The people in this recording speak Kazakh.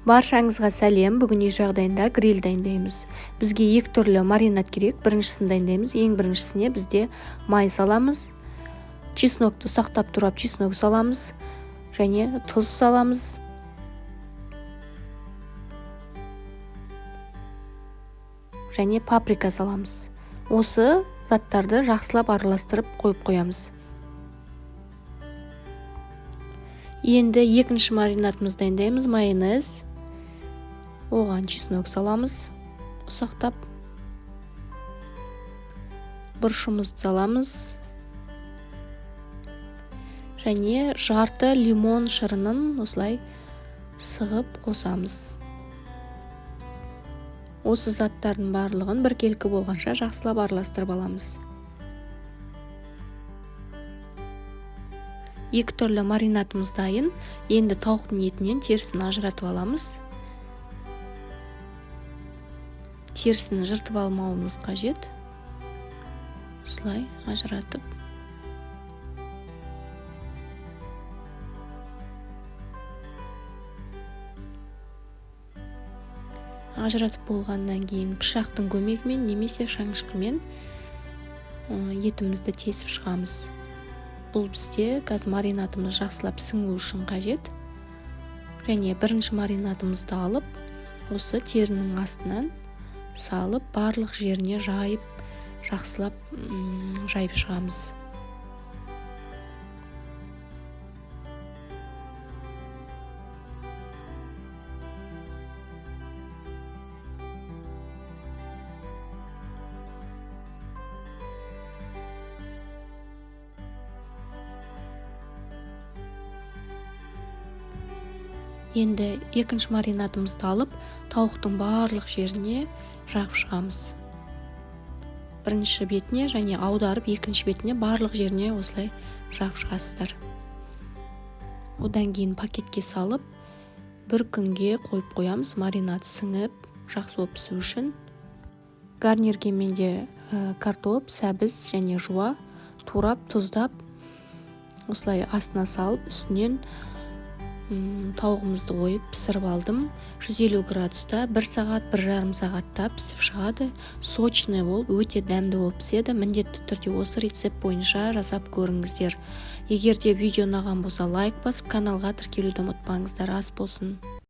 Баршаңызға сәлем. Бүгін үй жағдайында гриль дайындаймыз. Бізге екі түрлі маринад керек. Біріншісін дайындаймыз. Ең біріншісіне бізде май саламыз. Чеснокты ұсақтап турап чеснок саламыз және тұз саламыз. Және паприка саламыз. Осы заттарды жақсылап араластырып қойып қоямыз. Енді екінші маринадымызды дайындаймыз. Майонез. Оған чеснок саламыз, ұсақтап. Бұрышымызды саламыз. Және жарты лимон шырынын осылай сығып қосамыз. Осы заттардың барлығын біркелкі болғанша жақсылап араластырып аламыз. Екі түрлі маринадымыз дайын. Енді тауықтың етінен терісін ажыратып аламыз. Терісін жыртып алмауымыз қажет. Осылай ажыратып. Ажыратып болғаннан кейін пышақтың көмегімен немесе шанышқымен етімізді тесіп шығамыз. Бұл бізде қазір маринадымыз жақсылап сіңу үшін қажет. Және бірінші маринадымызды алып, осы терінің астынан салып, барлық жеріне жайып, жақсылап жайып шығамыз. Енді екінші маринадымызды алып, тауықтың барлық жеріне жағып шығамыз. Бірінші бетіне және аударып екінші бетіне барлық жеріне осылай жағып шығасыздар. Одан кейін пакетке салып, бір күнге қойып қоямыз, маринад сіңіп, жақсы болып пісу үшін. Гарнирге менде картоп, сәбіз және жуа турап, тұздап, осылай астына салып, үстінен тауығымызды қойып пісіріп алдым. 150 градуста 1 сағат, 1,5 сағатта пісіп шығады. Сочный болып, өте дәмді болып піседі. Міндетті түрде осы рецепт бойынша жасап көріңіздер. Егер де видео ұнаған болса, лайк басып, каналға тіркелуді ұмытпаңыздар. Ас болсын.